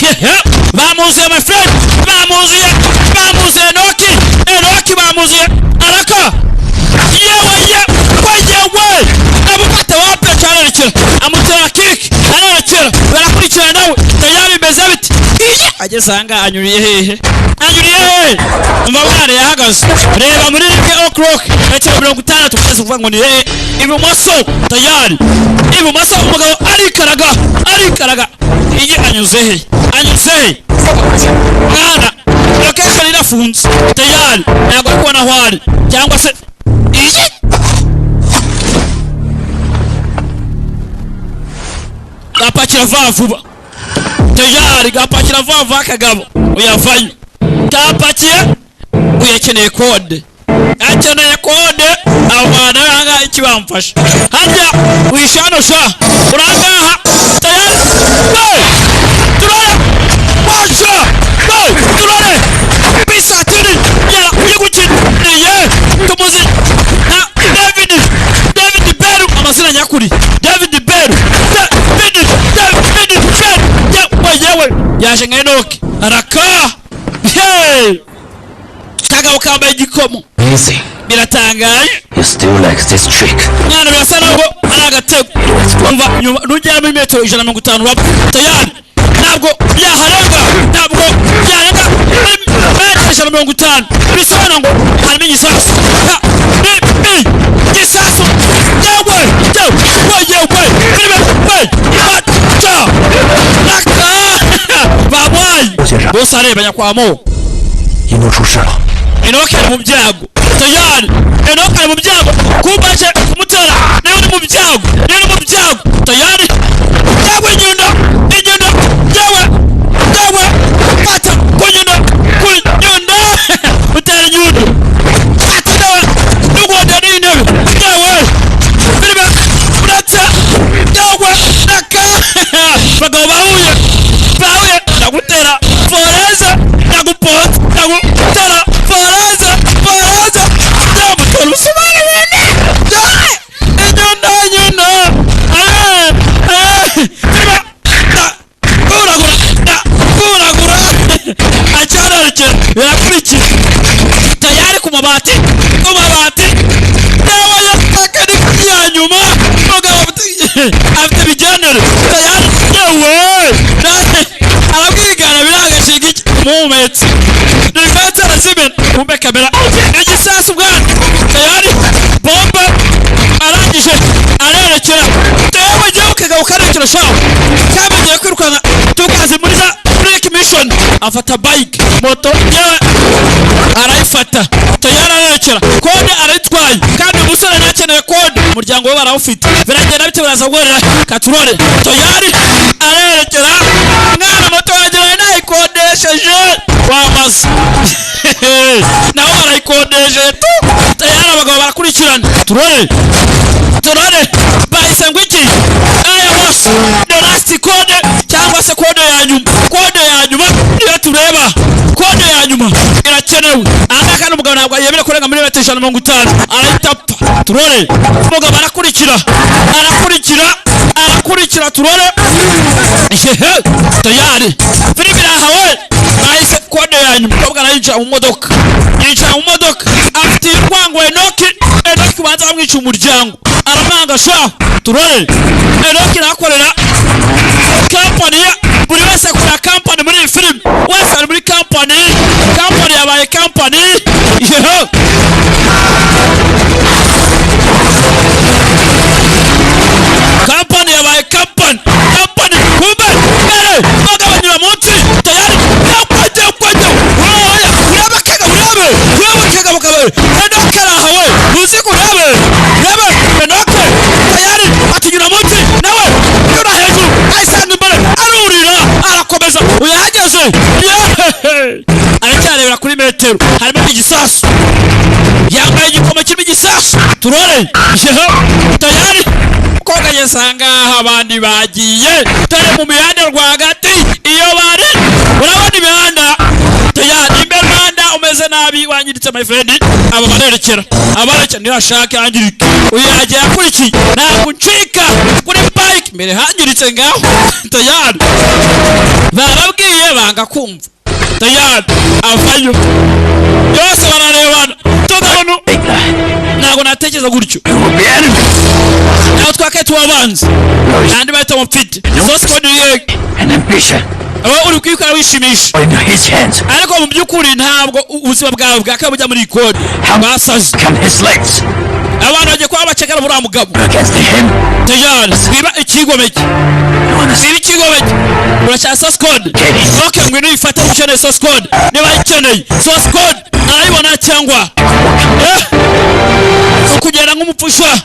Yeah. Bamuzuye, my friend, bamuzuye, bamuzuye Enoki, Enoki bamuzuye araka. Yewe yewe yewe, amufata wapi? Acarerekera, amutera kick, arerekera, barakurikirana nawe. Tayari, bimeze biti? Iya, ageze ahangaha anyuriye hehe? Anyuriye hehe? Umva mwana, yahagaze. Reba muri 1 o'clock, metero 60 kugeza kuvuga ngo ni hehe? Ibumoso. Tayari, ibumoso. Umugabo arikaraga, arikaraga. Iyi anyuze he? Anyuze he mwana? Location irafunze. Tayari, ntabwo ari kubona aho ari cyangwa se iyi gapakira vuba vuba. Tayari, gapakira vuba vuba. Akagabo uyavayo kapakiye. Uyakeneye kode, akeneye kode. Abo bantu ahangaha iki bamfasha harya? Wishano sha, urangaha. Tayari we, turore washa we, turore bisatiri yara yigukiniye. Tumuzi na David, David Beru, amazina nyakuri David Beru, David, David Beru. Yewe yewe, yaje nka Enoki araka. Hey! Kagabo kambaye igikomo. Amazing. Biratangaje. You still like this trick. Mwana, birasa naho ari agatego. Umva, nyuma nugera muri metero 150 urapfa. Tayari, ntabwo byaharenga, ntabwo byarenga muri metero 150. Bisobanura ngo harimo igisasu. Ha, ni i gisasu. Yewe yewe yewe, filime we baca raka babaye bose areba nyakwamo. 一诺出事了。 Enoki ari mu byago. Tayari, Enoki ari mu byago. Kumbaje kumutera, niwe uri mu byago, niwe uri mu byago. Tayari, yewe, inyundo, inyundo, yewe yewe, fata ku nyundo, ku nyundo, utera inyundo, fata nawe n'ugonda n'intebe. Yewe, filime uretse. Yewe, raka bagabo bahuye, bahuye. Ndagutera foreze, ndaguponza, ndagutera foreze, foreze, ndamutera umusumari wene. Inyundo, inyundo, filime ndakuragura, ndakuragura, acyarerekera, birakurikira. Tayari, ku mabati, ku mabati. Yewe, yataka ni ya nyuma. Mugabo afite ibigenere. Tayari, yewe, arabwigana, biragashinga iki umuhumetso nivetsi, arazimena. Kumbe kamera, igisasu bwana. Tayari, bombe. Arangije arerekera. Yewe, jyewe kagabo karekera shaho, kamenyeye kwirukanka. Tukazi muri za break mission, afata bike, moto, yewe, arayifata. Tayari, arerekera, kode arayitwaye. Kandi umusore ntakeneye kode, umuryango we barawufite. Biragenda bite? Baraza guhorera katurore. Tayari, arerekera mwana, moto wagira nayikodesheje wamaze nabo barayikodesheje tu. Tayari, abagabo barakurikirana. Turore, turore, bahise ngo iki? Aya bose, the last code cyangwa se kode ya nyuma, kode ya nyuma niyo tureba. Kode ya nyuma irakenewe aha. Kandi umugabo ntabwo yemera kurenga muri metero 150, arahita apfa. Turore, umugabo arakurikira, arakurikira, arakurikira. Turore. Ehehe, tayari, filime irahawe. Bahise kode ya nyuma. Umukobwa arayinjira mu modoka, yinjira mu modoka afite urwango. Enoki, Enoki banza bamwica umuryango, aramwanga sha. Turore, Enoki arahakorera kampani ye. Buri wese akorera kampani muri iyi filime, wese ari muri kampani. Kampani yabaye kampani. Yeho, kampani yabaye kampani, kampani. Kumbe mbere bagabanyura munsi. Tayari, kwajya kwajya, uraya urebe kega, urebe, urebe kega bakabe. Enoke arahawe uzi ko urebe, urebe Enoke. Tayari, atinyura munsi, nawe nyura hejuru, ayisanga imbere, arurira, arakomeza. Uyahageze. Yehehe, aracyarebera kuri metero, harimo igisasu. Yambaye igikomo kirimo igisasu. Turore. Yeho, tayari, koga yesanga aho abandi bagiye. Dore mu mihanda rwagati iyo bari, urabona imihanda. Tayari, imbere umuhanda umeze nabi, wangiritse, my friend. Aba barerekera, aba barerekera, ntibashake yangirike. Uyu yagiye akurikiye, ntabwo ncika kuri bike, imbere hangiritse ngaho. Tayari. Barabwiye banga kumva. Tayari avayo, byose bararebana. Tugabano ntabwo natekereza gutyo. We will be enemies. Ntabwo twakaye tubabanza kandi bahitamo mfite source code yego. And ambition Aba uri kwikora wishimisha. are in his hands. Ariko mu by'ukuri ntabwo ubuzima bwawe bwakabaye bujya muri iyi code bwasaze. Become his slaves. Abantu bagiye kuba abacakara buriya mugabo. Against him. Tayari wiba ikigomeke. You understand? Wiba ikigomeke, urashaka source code. OK, ngwino uyifate. Ukeneye source code, niba ayikeneye source code arayibona cyangwa ukugenda nk'umupfusha.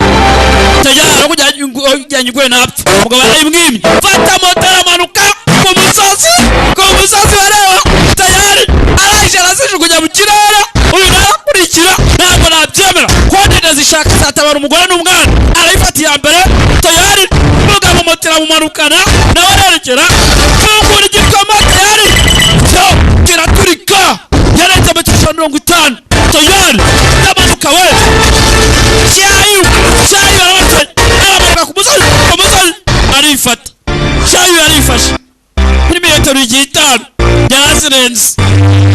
Tayari no kujyanye iguye napfa. Umugabo arayimwimye. Fata moto, aramanuka ku musozi, ku musozi bareba. Tayari arangije arazijugunya mu kirere. Uyu nawe arakurikira. Ntabwo nabyemera. Code ndazishaka, zatabara umugore n'umwana. Arayifata iya mbere. Tayari mugabo moto iramumanukana, nawe arerekera fungura igikoma. Tayari cyo kiraturika, yarenze metero 50. Tayari ndamanuka we cyayu cyayu, arabatse aramanuka ku musozi, ku musozi arifata. Cyayu yarifashe kuri metero 5, yarazirenze.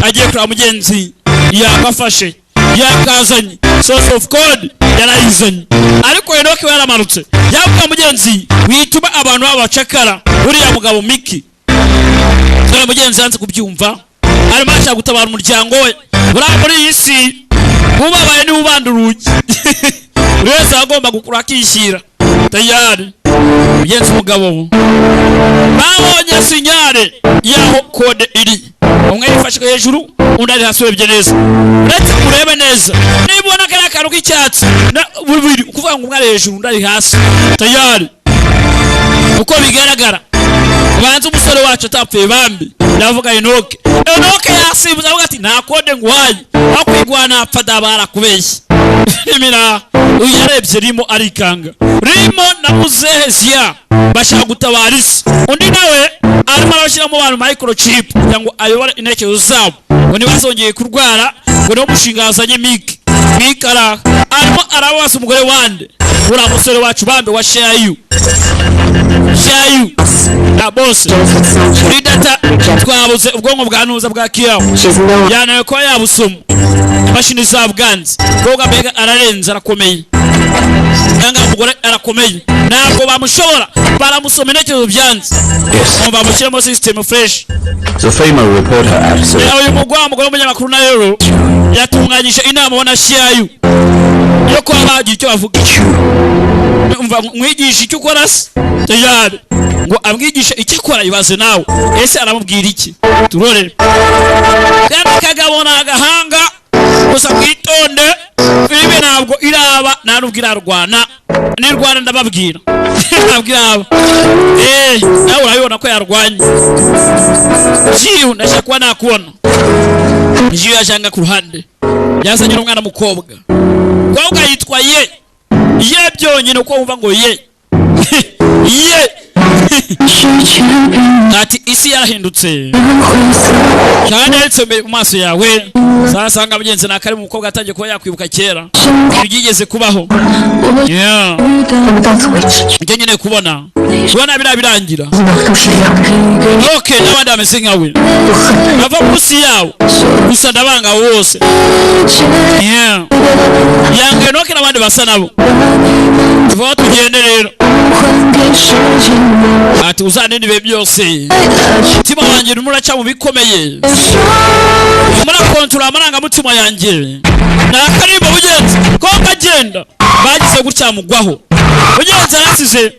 Agiye kureba mugenzi, yakafashe, yakazanye. Source of code yarayizanye, ariko Enoki we yaramanutse. Yabwira mugenzi wituma abantu b'abacakara uriya mugabo Miki. Dore mugenzi yanze kubyumva, arimo arashaka gutabara umuryango we. Buriya muri iyi si ubabaye niwe ubanda urugi. Buri wese aba agomba gukura akishyira. Tayari mugenzi umugabo babonye signal y'aho code iri. Umwe yifashe hejuru, undi ari hasi. Urebye neza, uretse urebe neza, niba ubona kariya kantu k'icyatsi na bubiri, ukuvuga ngo umwe ari hejuru, undi ari hasi. Tayari uko bigaragara ubanza umusore wacu atapfuye bambi. Ndavuga Enoke. Enoke yasimbuza avuga ati: "Nta code nguhaye, aho kwiguha napfa." Daba arakubeshya imira. Uyu yarebye rimo arikanga. Rimo na muzehe Zia bashaka gutabara isi. Undi nawe arimo arashyiramo abantu microchip kugira ngo ayobore intekerezo zabo, ngo ntibazongeye kurwara, ngo niwo mushinga yazanye Mike. Mike ara arimo arabaza umugore wande uriya musore wacu bambe wa Shayu Shayu na bose. Kuri data twabuze ubwonko bwa nuza bwa Kiyaho, yanawe kuba yabusoma imashini zabwanze. Koga mbega ararenze, arakomeye, cyangwa umugore arakomeye, ntabwo bamushobora. Baramusoma intekerezo byanze. Yes. Ngo bamushyiremo system fresh. The female reporter at the Uyu mugwa mugore w'umunyamakuru na rero yatunganyije inama ubona Shayu yo kuba bagira icyo bavuga. Umva, mwigisha icyo ukora se? Tayari ngo amwigishe icyo akora. Ibaze nawe, ese aramubwira iki? Turore kandi kagabo ni agahanga gusa. Mwitonde, filime ntabwo iraba, nta nubwo irarwana. Nirwana ndababwira. Ntabwo iraba. Nawe urabibona ko yarwanye. Jiyu, ndashaka kuba nakubona. Jiyu yajanga ku ruhande, yazanye n'umwana w'umukobwa. Mukobwa yitwa Ye Ye byonyine, uko wumva ngo Ye Ye. Ati isi yarahindutse cyane, yaretse mu maso yawe. Sasanga mugenzi ni akari umukobwa atangiye kuba yakwibuka kera ibyigeze kubaho. Yeah. 我们到此为止。 Icyo nkeneye kubona, kubona biriya birangira. 都是一样的， OK, n'abandi bameze nkawe bava munsi yawo gusa, ndabanga bose. Yeah. Yanga Enoke n'abandi basa nabo. Tuvaho tugende rero. Ati uzaninde ibihe byose, umutima wanjye urimo uraca mu bikomeye, urimo urakontorora amarangamutima yanjye. Ni akarimbo bugenzi ko kagenda bagize gutya mugwaho. Mugenzi arasize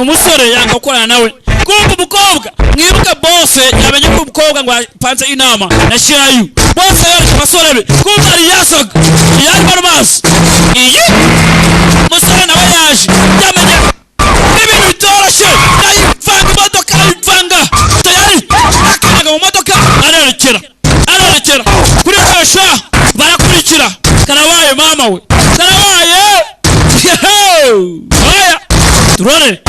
umusore, yanga gukorana nawe. Kumva umukobwa, mwibuke bose yamenye ko umukobwa ngo apanze inama na Shirayu. Bose yoroshe abasore be. Kumva ari yasaga yari mu maso. Iyi musore nawe yaje yamenye ibintu bitoroshye, ayivanga imodoka, ayivanga. Tayari akanaga mu modoka, arerekera, arerekera kuri kasha. Barakurikira. Karabaye mama we, karabaye. Aya turore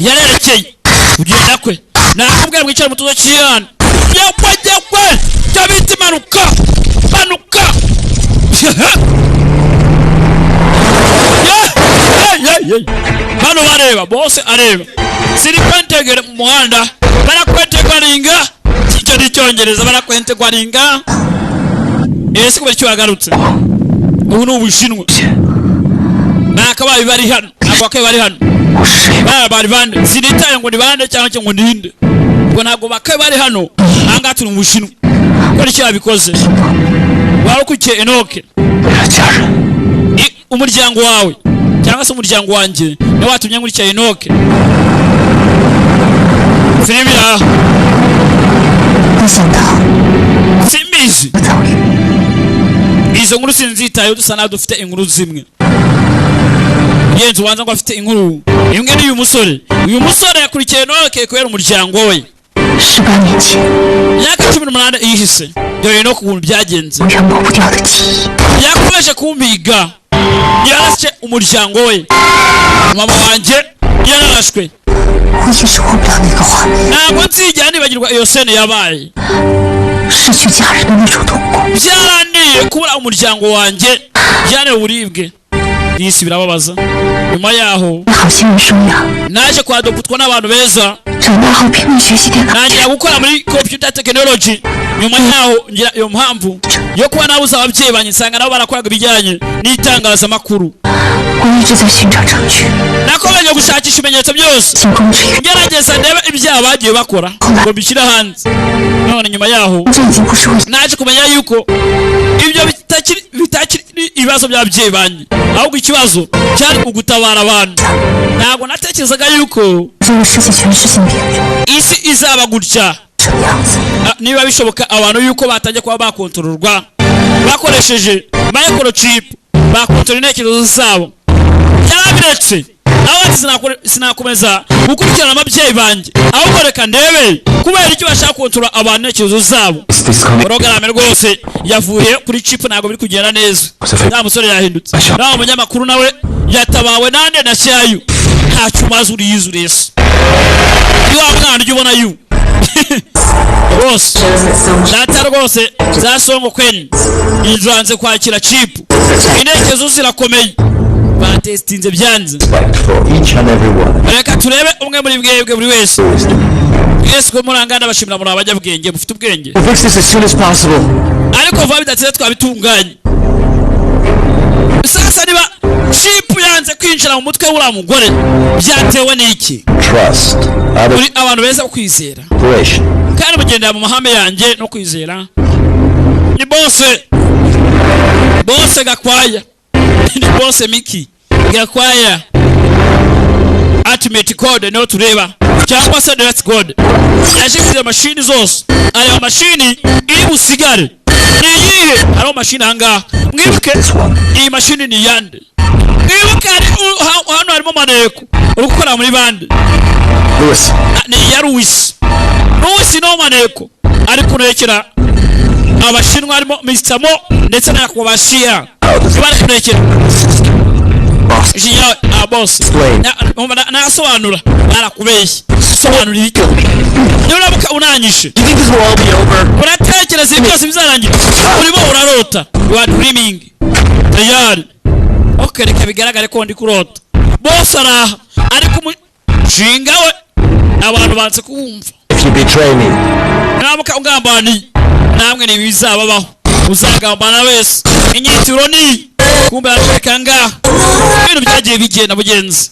yarerekeye kugenda kwe. Nakubwira mwicare mutuzo cyane. Jyakwe jyakwe, cyo bita impanuka mpanuka. Ye, ye, ye, ye. Bano bareba bose, areba siri kwentegere mu muhanda, barakwentegera. Barakwentegwaringa, icyo ni Icyongereza, barakwentegwaringa. Ese kubera icyo wagarutse? Ubu ni Ubushinwa, bakabaye bari hano, ntabwo bakabaye bari hano. 我是谁？ Baba bari bande, sinitaye ngo ni bande cyangwa se ngo ninde, ubwo ntabwo bakabaye bari hano. Ahangaha turi mu Bushinwa. Kubera icyo yabikoze, waba ukurikiye Enoke. 为了家人， Umuryango wawe cyangwa se umuryango wanjye niwe watumye nkurikira Enoke. Filime iri aha. 没想到 Simbizi. 我遭遇， Izo nkuru sinzitayeho, dusa naho dufite inkuru zimwe. Mugenzi ubanza ngo afite inkuru imwe n'uyu musore. Uyu musore yakurikiye Enoke kubera umuryango we. 18年前， Imyaka 18 ihise, dore Enoke ukuntu byagenze. 永远抹不掉的记忆。 Yakomeje kumpiga, yarashe umuryango we, mama wanjye yararashwe. 我也是忘不了那个画面， Ntabwo nzigera nibagirwa iyo scène yabaye. 失去家人的那种痛苦。 Byarandiye kubura umuryango wanjye, byanteye uburibwe disi, birababaza. Nyuma yaho 好心人收养， naje kwadoputwa n'abantu beza. 长大后拼命学习电脑， Ntangira gukora muri computer technology. Nyuma yaho ngira iyo mpamvu yo kuba nabuze ababyeyi banjye, nsanga nabo barakoraga ibijyanye n'itangazamakuru. 我一直在寻找证据， Nakomeje gushakisha ibimenyetso byose, 仅供之于 ngerageza ndebe ibyaha bagiye bakora ngo mbishyire hanze. None nyuma yaho 这已经不是我 naje kumenya yuko ibyo bitakiri ibibazo by'ababyeyi banjye, ahubwo ikibazo cyari ugutabara abantu. Ntabwo natekerezaga yuko 这个世界全是性别人 isi izaba gutya. 什么样子。 Ah, niba bishoboka abantu yuko batangiye kuba bakontororwa bakoresheje microchip, bakontorora intekerezo zabo, yarabiretse. Aho sinakomeza gukurikirana ababyeyi banjye, ahubwo reka ndebe kubera icyo bashaka kontorora abantu intekerezo zabo. Is this coming? Porogaramu rwose yavuye kuri chip, ntabwo biri kugenda neza. Nta musore yahindutse, naho umunyamakuru nawe yatabawe nande? Na Cyayu. Ntacyo umaze, uriyizuriye se? Ni wa mwana ujya ubona yu rwose data rwose za songo kweni inzu kwakira chip, intekerezo zirakomeye, batesitinze byanze. Respect for each and every one. Reka turebe umwe muri mwebwe, buri wese. Wisdom. Mwese ko murangana, bashimira, muri abanyabwenge, mufite ubwenge. We'll fix this as soon as possible. Ariko vuba bidatinze twabitunganye. Sasa niba chip yanze kwinjira mu mutwe w'uriya mugore, byatewe n'iki? Trust. Other Muri abantu beza bo kwizera cooperation. kandi mugendera mu mahame yanjye no kwizera. Ni bose, bose Gakwaya, ni bose Miki Gakwaya. Ultimate code niyo tureba, cyangwa se direct code. Yashyize mashini zose, areba mashini iri busigare ni iyihe. Hariho mashini ahangaha, mwibuke. This one. Iyi mashini ni iyande? Mwibuke hano harimo maneko uri gukora muri bande. Lewis. Ah, ni iya Louis. Louis niwo maneko ari kurekera Abashinwa, harimo Mr. Mo ndetse na Yakuba Shia, bari kurekera. Boss. Jinya, ah, boss. Explain. Nasobanura, barakubeshye. Sobanura iki? Niba uramuka unanyishe. You think this will all be over? Uratekereza ibi byose bizarangira? Urimo urarota, you are dreaming. Tayari, okay, reka bigaragare ko ndi kurota. Bose araha, ariko umushinga we abantu banze kuwumva. If you betray me, Naramuka ungambaniye, namwe ni bizababaho, uzagambana wese inyitiro ni kumbe. Aratwereka ngaha ibintu byagiye bigenda mugenzi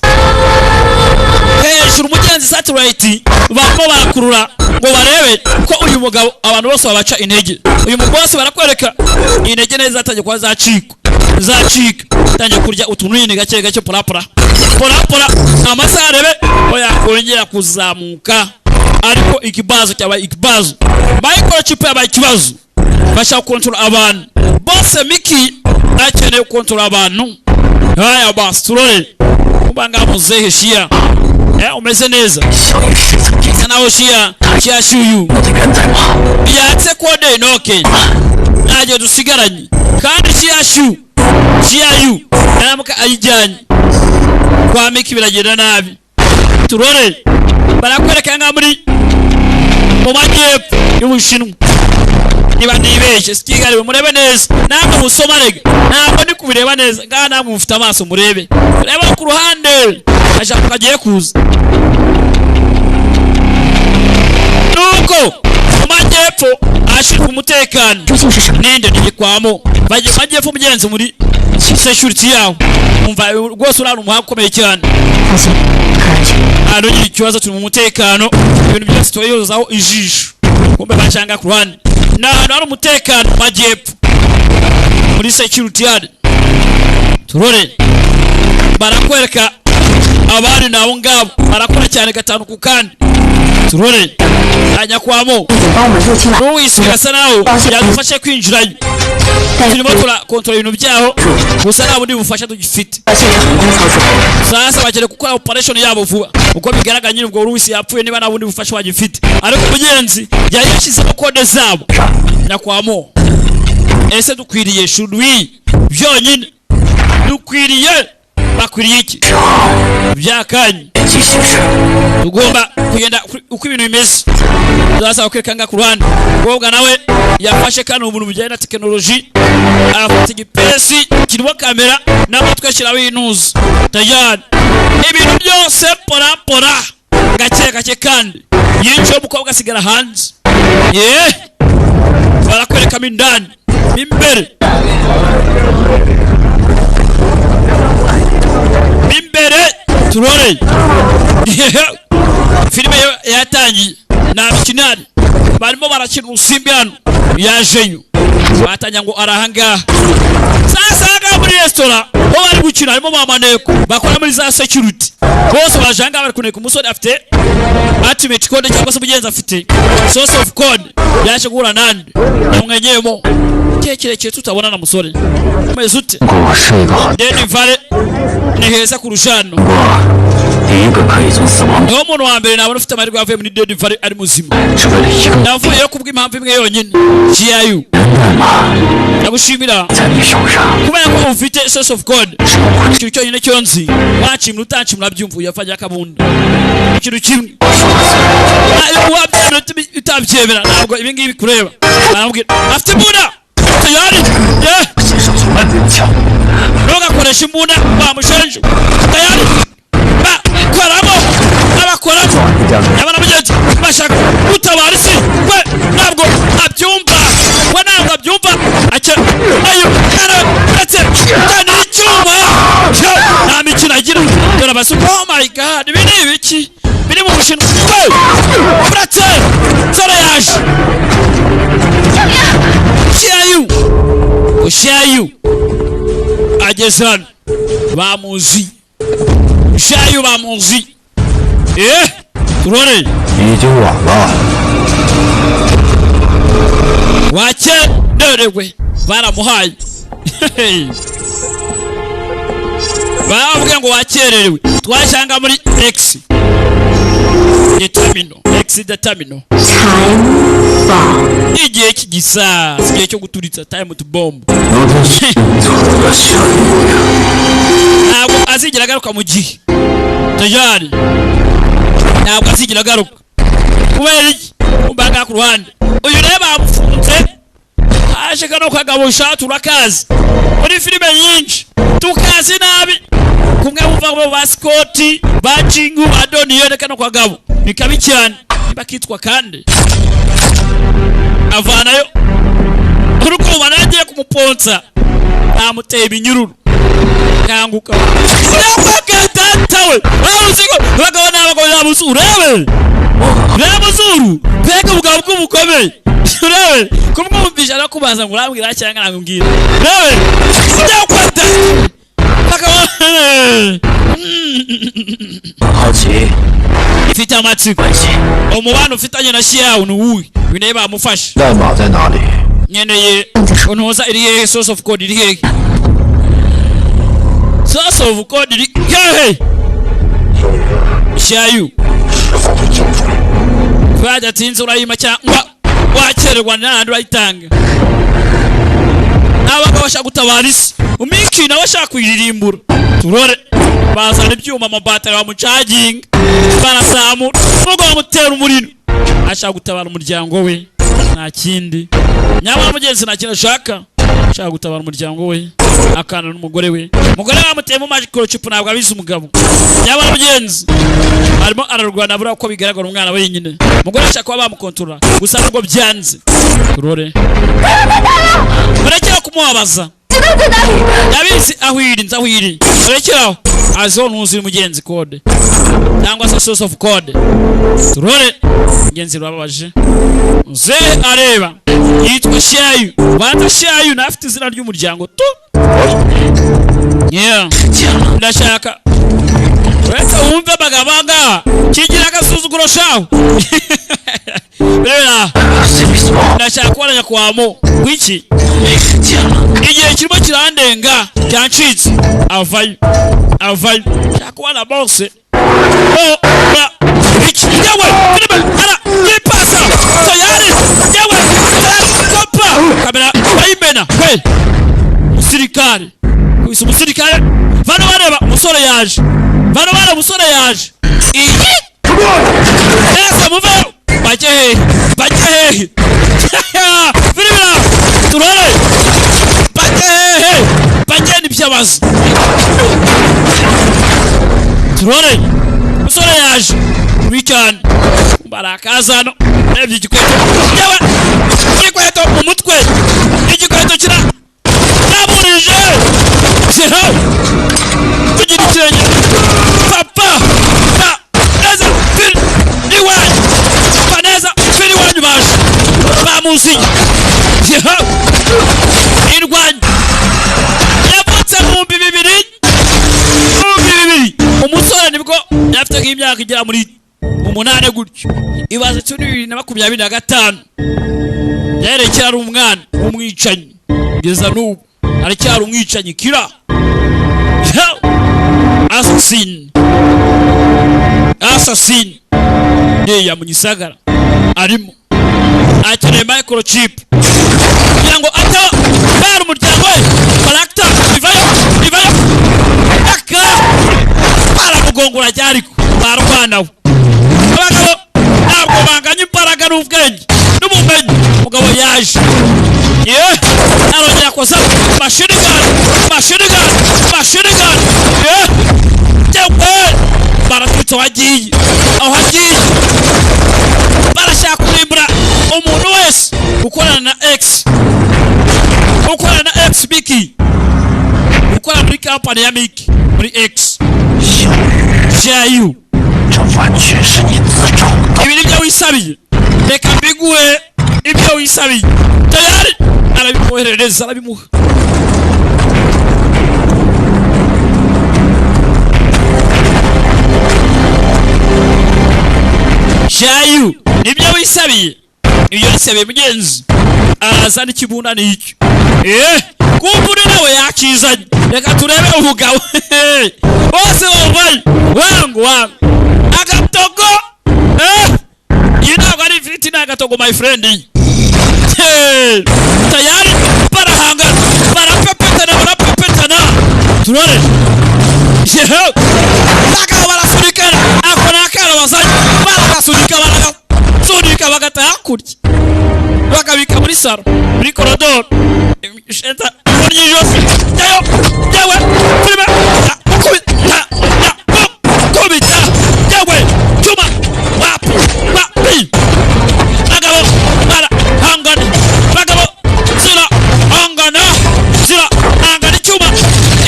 hejuru, mugenzi. Satellite barimo barakurura ngo barebe ko uyu mugabo abantu bose babaca intege. Uyu mugabo bose barakwereka intege neza zatangiye kuba zacika, zacika, tangiye kurya utuntu nyine gake gake, porapora porapora, amasaha arebe ko yakongera kuzamuka. Ariko ikibazo cyabaye ikibazo, microchip yabaye ikibazo. Bashaka gukontorora abantu bose. Miki akeneye gukontorora abantu. Haya basi, turore kuba ngaho muzehe Shia, umeze neza. 小雨是曾经 Asa naho Shia, Shia Shuyu 我的源代码。 yatse code Enoke, ntacyo dusigaranye. Kandi Shia Shu, Shia Yu naramuka ayijyanye kwa Miki biragenda nabi. Turore, barakwereka nka muri mu majyepfo y'Ubushinwa, niba ntibeshye. Sikigali, murebe neza namwe musoma. Rega ntabwo ndi kubireba neza ngaha, namwe mufite amaso, murebe. Reba ku ruhande, ashaka kagiye kuza. Nuko Ko mu majyepfo ashinzwe umutekano. 究竟是什么？ Ninde ntigikwamo bajya mu majyepfo, mugenzi, muri security yawo. Umva rwose, uriya ni umuhanga ukomeye cyane. 放心，很安全。 Nta ntugire ikibazo, turi mu mutekano, ibintu byose turayozaho ijisho. Kumbe bacanga ku ruhande, ni ahantu hari umutekano mu majyepfo muri security yard. Turore, barakwereka abandi ni abo ngabo barakora cyane gatanu ku kandi. Turore nyakwamo. 帮我们入侵了， Louis gasa naho yadufashe kwinjirayo, turimo turakontorora ibintu byaho, gusa nta bundi bufasha tugifite. 现场人工操作。 Sasa bakeneye gukora operation yabo vuba. Uko bigaragara nyine, ubwo Louis yapfuye niba nta bundi bufasha bagifite, ariko mugenzi yari yashyizemo code zabo. Nyakwamo, ese dukwiriye, should we, byonyine dukwiriye, bakwiriye iki byakanye? 进行时， Tugomba kugenda uko ibintu bimeze. Turasaba kwereka nga ku ruhande, umukobwa nawe yafashe kano ubuntu bujyanye na tekinoloji, afata igipesi kirimo kamera n'amatwi, ashyiraho intuza, tayari ibintu byose pora pora, gake gake. Kandi yinjiye, umukobwa asigara hanze. Ye barakwerekamo indani mo imbere, mo imbere. Turore, filime yo yatangiye, nta mikino ihari, barimo barakina urusimbi. Hano yajeyo, batangira ngo arahangaha. Sasa ahangaha muri resitora ho bari gukina, harimo ba maneko bakora muri za security, bose baje ahangaha bari kuneka umusore afite ultimate code, cyangwa se umugenzi afite source of code. Yaje guhura nande namwenyeyemo igihe kirekire tutabonana. Musore, umeze ute? 我是一个好， Dead Valley ni heza kurusha hano. 我第一个可以从死亡 Niho muntu wa mbere nabona ufite amahirwe yavuye muri Dead Valley ari muzima. 是为了一个 Navuyeyo kubw'impamvu imwe yonyine, GIU. 人代码 Ndagushimira 在你手上， kubera ko ufite source of code. 是我会 Ikintu cyonyine cyo nzi, wacimura utacimura, byumva uyafanya akabunda ikintu kimwe. Ayo, wabyemera utabyemera, ntabwo ibi ngibi bikureba. Baramubwira afite imbunda tayari ye. 先生从来不用枪。 Ntugakoresha imbunda, bamushenje tayari, bakoramo abakoramo abana mugenzi bashaka gutabara isi. We ntabwo abyumva, we ntabwo abyumva. Ake ayo mwana ndetse cyane icyuma, nta mikino agira. Dore abasuku, oh my God, ibi ni ibiki biri mu Bushinwa? We uretse nsoro yaje Shayu Shayu ageze hano, bamuzi Shayu, bamuzi. Eh, turore. 已经晚了， Wakererewe, baramuhaye, baravuga ngo wakererewe. Twasanga muri X determino, X determino. Time bomb. Igihe cy'igisasi, igihe cyo guturitsa, time to bomb. 能听清楚的小姑娘。 Ntabwo azigera agaruka mu gihe tayari, ntabwo azigera agaruka. Kubera iki? Umbaga ku ruhande, uyu rero bamufunze. Haje kano kagabo shatu, urakazi muri filime nyinshi, tukazi nabi kumwe wumva ngo ba Scott, ba Jingu, ba Donnie. Kano kagabo ni kabi cyane, niba kitwa kandi avanayo urukuba, nawe agiye kumuponsa, bamuteye ibinyururu. Kanguka data we, uzi ko abagabo n'abagabo yabuze. Urebe, urebe zuru, mbega ubugabo bw'ubugome! Urebe kumwumvisha no kubanza ngo urambwira cyangwa ntabwo umbwira. Urebe cyangwa bakaba. 好奇 Ifite amatsiko. 关系 Umubano ufitanye na Shiyawu ni uwuhe? Uyu nawe bamufashe. 代码在哪里？ Nkeneye untuza iri hehe? Source of code iri hehe? Source of code iri hehe? Shayu, 是否会交出来？ twadatinze urayima cyangwa wakererwa n'ahandi urayitanga. Abagabo bashaka gutabara isi, umiki nawe ashaka kuyiririmbura. Turore, bazana ibyuma, amabatari, bamucaginga, barasamura nubwo bamutera umuriro. Ashaka gutabara umuryango we, nta kindi. Nyamara mugenzi nta kintu ashaka, ashaka gutabara umuryango we, akana n'umugore we. Umugore bamuteyemo microchip, ntabwo abizi. Umugabo yaba mugenzi arimo ararwana, abura uko bigaragara umwana wenyine. Umugore ashaka kuba bamukontorora gusa nubwo byanze. Turore, murekera kumubabaza. 知道在哪里。 Yabizi aho iri, nzi aho iri. Murekeraho, aziho ntuzi mugenzi code cyangwa se source of code. Turore, mugenzi rurababaje. Muzehe areba yitwa Shayu, banza Shayu nafite izina ry'umuryango tu. Yeah. Ndashaka uretse wumve amagambo angaha kigira agasuzuguro shahu reba. 谁没死？ Ndashaka kubona nyakwamo wiki. 没时间了。 Igihe kirimo kirandenga, cyancitse. Avayo, avayo, shaka kubona bose. O ba iki yewe filime ara yipasa tayari yewe tayari kopa kamera bayimena we. Umusirikare kwisa umusirikare, vano bareba umusore yaje, vano bareba umusore yaje. Iyi ese muveyo, bajye hehe, bajye hehe? Filime turore, bajye hehe, bajye nibyabaza. Turore, umusore yaje mubi cyane, barakaza hano. Urebye igikweto yewe, igikweto mu mutwe, igikweto kira naburije zero tugira ikirenge papa pa neza firi iwanyu, pa neza firi iwanyu, baje bamuziye zero indwanyi yavutse mu 2000, 2000. Umusore nibwo yafite nk'imyaka igera muri 8 gutyo. Ibaze cyo ni 2025, yerekera ari umwana w'umwicanyi, kugeza n'ubu aracyari umwicanyi kira assassin, assassin yeya mu gisagara. Arimo akeneye microchip kugira ngo ataba bari umuryango we. Barakita ivayo, ivayo aka baramugongora ariko barwanawe. Abagabo ntabwo banganya imbaraga n'ubwenge n'ubumenyi. Umugabo yaje ye arongera akoza machine gun, machine gun, machine gun ye yewe baratwitse aho agiye, aho agiye barashaka kurimbura umuntu wese ukorana na X, ukorana na X Miki, ukora muri kampani ya Miki muri X. 小雨， Jayu, 这完全是你自找的。 Ibi nibyo wisabiye, reka mbiguhe ibyo wisabiye. Tayari arabimwoherereza, arabimuha. Jayu, nibyo wisabiye, ibyo wisabiye mugenzi. Araza n'ikibunda n'icyo kumbure nawe yakizanye. Reka turebe umugabo bose bambaye wangu wangu agatogo. Iyi ntabwo ari ifiriti, ni agatogo my friend. Hey, tayari barahangana, barapepetana, barapepetana. Turore yewe, bagabo barasunikana. Ako ni akana bazanye, baragasunika, baragasunika, bagataha hakurya, bakabika muri saro, muri korodoro. Sheta muri ijosi yayo yewe filime ya mukubita ya mukubita yewe cyuma wapi wapi. Bagabo barahangana, bagabo zirahangana, zirahangana. Icyuma,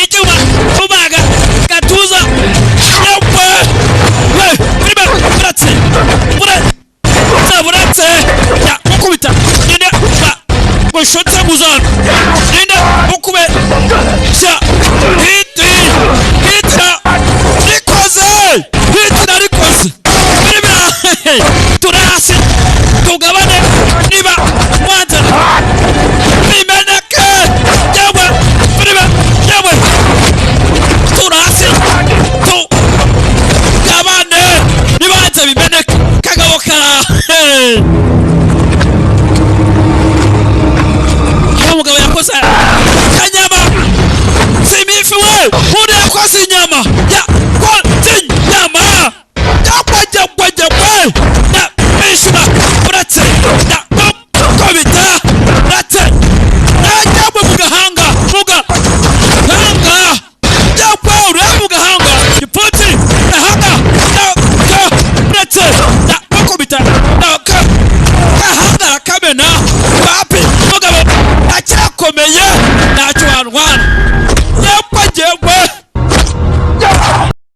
icyuma kubaga gatuza yewe we filime buratse buretse buretse ya mukubita ninde ba gushotse muzana ninde mukube sha hiti hita rikoze hiti narikoze biribira turasi tugabane niba mwanza bimeneke yewe biribe yewe turasi tugabane nibanze bimeneke kagabo kara. Uwo mugabo yakoze kanyama simifi we.